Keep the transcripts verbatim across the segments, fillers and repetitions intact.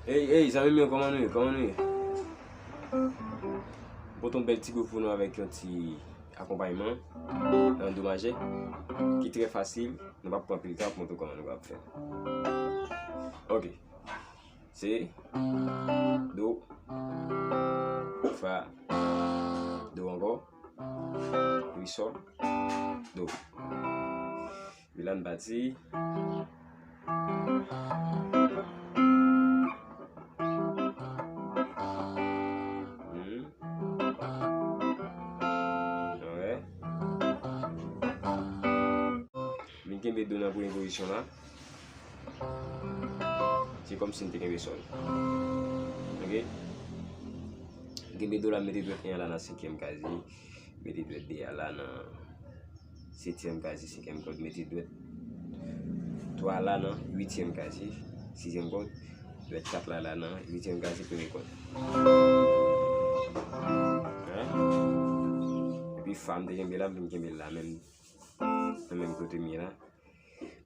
Ey, ey, zanmi m yo, kòman nou ye? Kòman nou ye? M pote yon bèl ti gwoup pou nou avèk yon ti akonpayman andomaje ki trè fasil. Nou p ap pran pil tan, ap montre w kòman nou kapab fè l. Ok. Se do, fa, do ankò, ri, sòl, do. Epi la n pati. Hmm. Alright. Vin kenbe do nan premye pozisyon la. Se kòmsi n te kenbe sòl. Ok? Kenbe do la, mete dwèt en an la nan senkyèm kazi. Mete dwèt de a la nan setyèm kazi, senkyèm kòd. Mete dwèt twa la nan uityèm kazi, sizyèm kòd. Dwèt kat la la nan uityèm kazi, premye kòd. Hein? Epi fa m te kenbe la, m vin kenbe l la menm, nan menm kote m ye la.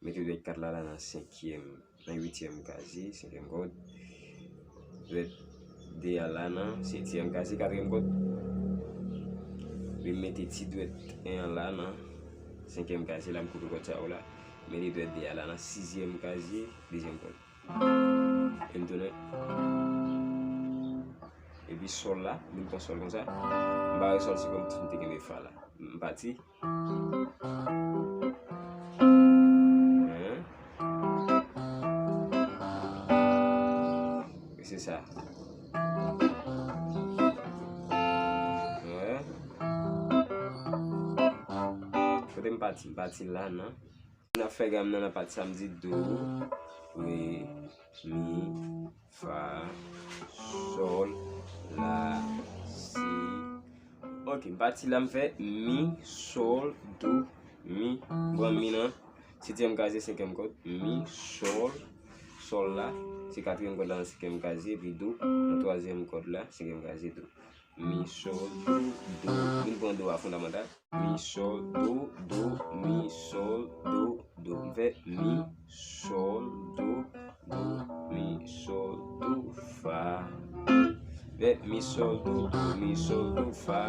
Mete dwèt kat la la nan senkyèm, nan uityèm kazi, senkyèm kòd. Dwèt de a la nan setyèm kazi, katriyèm kòd. Epi mete ti dwèt en an la nan senkyèm kazi, la m koupe kòd sa yo la. Mete dwèt de a la nan sizyèm kazi, dezyèm kòd. E m tounen. Epi sòl la, m vin pran sòl konsa. M bare sòl, se kòmsi m te kenbe fa la. M pati. Hein? Se sa. Wè. Kote m pati? M pati la, non? N ap fè gam nan, nan pati sa, m di do, re, mi, fa, sòl, la, si. Ok, m pati la, m fè mi, sòl, do, mi. M pran mi nan setyèm kazi, senkyèm kòd. Mi, sòl, sòl la, se katriyèm kòd la nan senkyèm kazi, epi do, nan twazyèm kòd la, senkyèm kazi, do. Mi, sòl, do, do. Vin pran do a fondamantal. Mi, sòl, do, do, mi, sòl, do, do. M fè mi, sòl, do, do, mi, sòl, do, fa. M fè mi, sòl, do, do, mi, sòl, do, fa.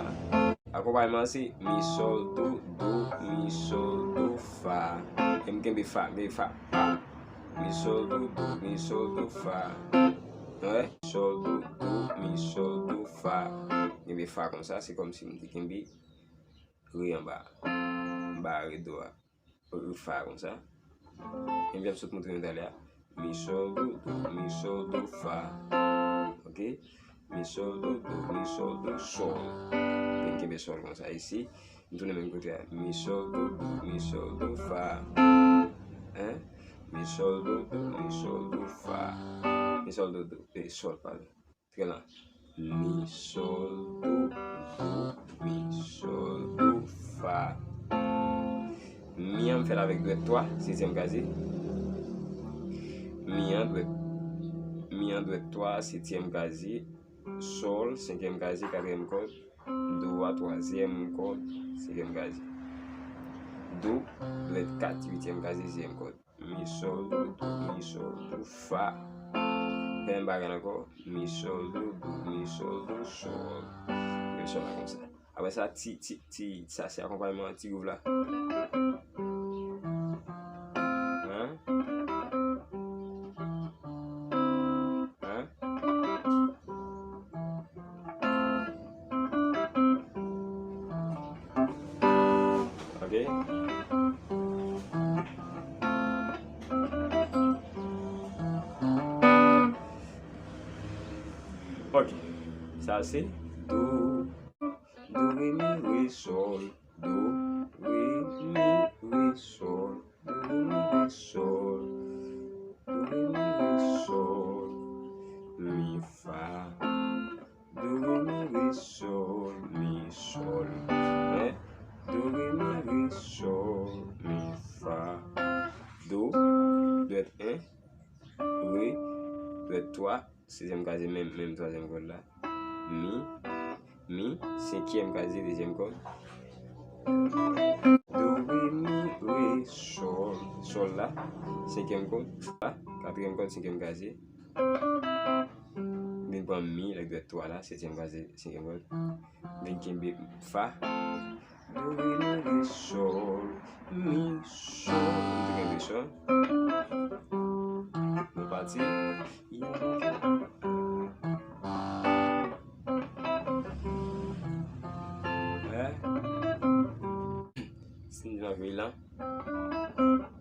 Akonpayman se mi, sòl, do, do, mi, sòl, do, fa. E m kenbe fa, m kenbe fa. Pa. Mi, sòl, do, do, mi, sòl, do, fa. Wè? Sòl, do, do, mi, sòl, do, fa. Genbe fa konsa, se kòmsi m te kenbe re anba. M bare do a. Re fa konsa. Genbe ap sot montre nou talè a. Mi, sòl, do, do, mi, sòl, do, fa. Ok? Mi, sòl, do, do, mi, sòl, do, sòl. Vin kenbe sòl konsa isi. M tounen menm kote a. Mi, sòl, do, do, mi, sòl, do, fa. Hein? Mi, sòl, do, do, mi, sòl, do, fa. Mi, sòl, do, do, e, sòl, padon. Trè lan. Mi, sòl, do, do, mi, sòl, do, fa. Mi an, m fè l avèk dwèt twa, setyèm kazi. Mi an, dwèt, mi an, dwèt twa, setyèm kazi. Sòl, senkyèm kazi, katriyèm kòd. Do a, twazyèm kòd, senkyèm kazi. Do, dwèt kat, uityèm kazi, sizyèm kòd. Mi, sòl, do, do, mi, sòl, do, fa. Menm bagay la ankò. Mi, sòl, do, do, mi, sòl, do, sòl. Menm sòl la konsa. Apre sa, ti, ti, ti, sa se akonpayman ti gwouv la. Hein? Hein? Ok. Ok. Sa se do, do, re, mi, re, sòl. Do, re, mi, re, sòl. Do, re, mi, re, sòl. Do, re, mi, re, sòl. Mi, fa. Do, re, mi, re, sòl, mi, sòl. Hein? Do, re, mi, re, sòl, mi, fa. Do, dwèt en. Re, dwèt twa. Sizyèm kazi, menm, menm twazyèm kòd la. Mi, mi, senkyèm kazi, dezyèm kòd. Do, re, mi, re, sòl. Sòl la, senkyèm kòd. La, katriyèm kòd, senkyèm kazi. Li ban mi, lè dwèt twa la, setyèm kwaze, senkyèm kòd. Vin kenbe fa. Do, re, mi, re, sol, mi, sol. M te kenbe sol. Nou pati. Wè. Si n jan vin lan.